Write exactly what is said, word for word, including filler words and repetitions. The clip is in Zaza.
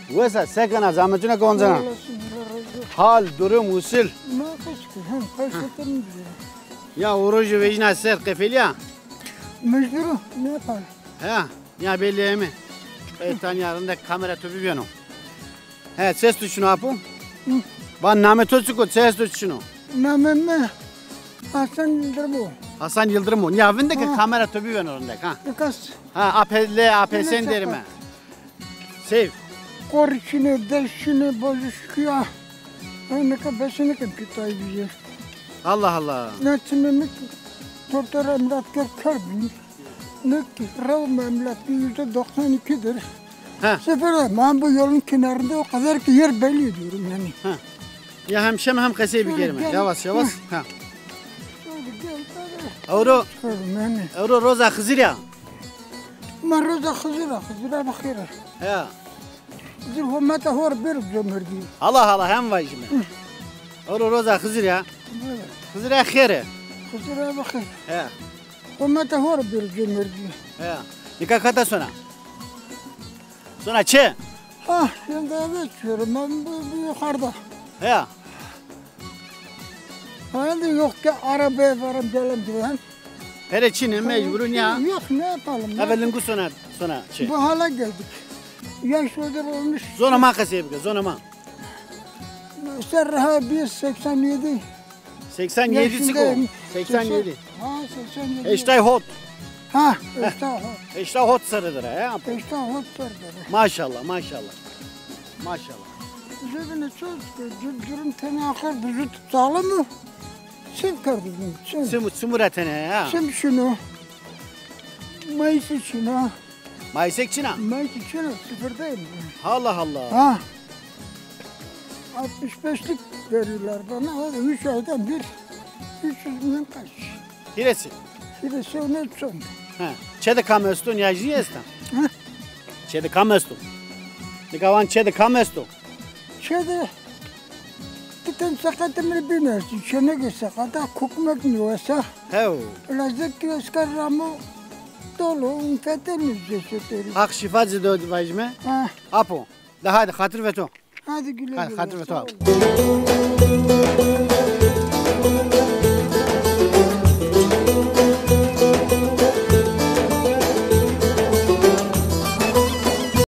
Wes a, se kena, zametune ke oncena? Hal, durum, usul. Ya, o roje vejîna ser qefelîya? Mecbur o, ne yapalım? He, ya belli eme. E, Tanya, rindek kamera to bibîyeno. He, ses tu çino apo? Hı. Va namê to çik o, ses tu çino? Namê mi Hasan Yıldırım o. Hasan Yıldırım o. Ya vinde ke kamera to bibîyeno rindek ha. Bikas. Ha, A P L, A P S derime. Seyf. Kor çinê, deş çinê, bozuşkiya. Nika besinî kim ki tay bîye. Allah Allah. Ne çimê mi tortor emlat ker ker bin. Ne ki rew emlat bir yüzde doksan ikidir. Ha. Sefer de ben bu yolun kenarında o kadar ki yer belli diyorum yani. Ha. Ya hem şem hem qesey bikerime. Yavaş yavaş. Ha. Ewro, ewro roza Xizir ya. Ma roza Xizir a, Xizir a bixêr. Ya. Xizir hometa hor bir cömerdi. Allah Allah, hem vajime. Ewro roza Xizir ya. Xizir a xêr e. Xizir a bixêr. Ya. Hometa hor bir cömerdi. Ya. Nika kata sona? Sona çi? Ha, şimdi eve çıkıyorum. Ben bu, bu yukarıda. Ya. Bana da yok ki arabaya varım, gelen giden. Pere çinê, mecburun ya. Yok, ne yapalım? Eve lingu sona, sona çi? Bu hale geldik. Yaş olur olmuş. Zona ma qesey bike, zona ma. Ser ha bir seksen yedi. Seksen yedi çik o? Seksen yedi. Ha, seksen yedi. Heştay hot. Ha, heştay hot. Heştay hot serridir ha. Heştay hot serridir. Maşallah, maşallah. Maşallah. Cebine çok, durum tene akar, vücut sağlam mı? Çim kardeşim, çim. Çim, çim üretene ya. Çim şunu. Mayıs için ha. Mayısek çina? Mayıs için sıfırdayım. Allah Allah. Ha. Altmış beşlik veriyorlar bana. O da üç aydan bir üç yüz bin kaç. Hiresi? Hiresi ne son? Ha. Çede kam esto, niyajî esta? Ha? Çede kam esto? Nika van çede kam esto? Çede Ti ten seqete mi bînersin, çenegê seqeta, kokmek nîwesa. Hew. Lazek ki eskar ramo dolu, infete mi cesedi. Haq şîfa ci do vajime. Ha. Apo. De hadi, xatir ve to. Hadi güle güle. Hadi, xatir ve to. Sağ ol.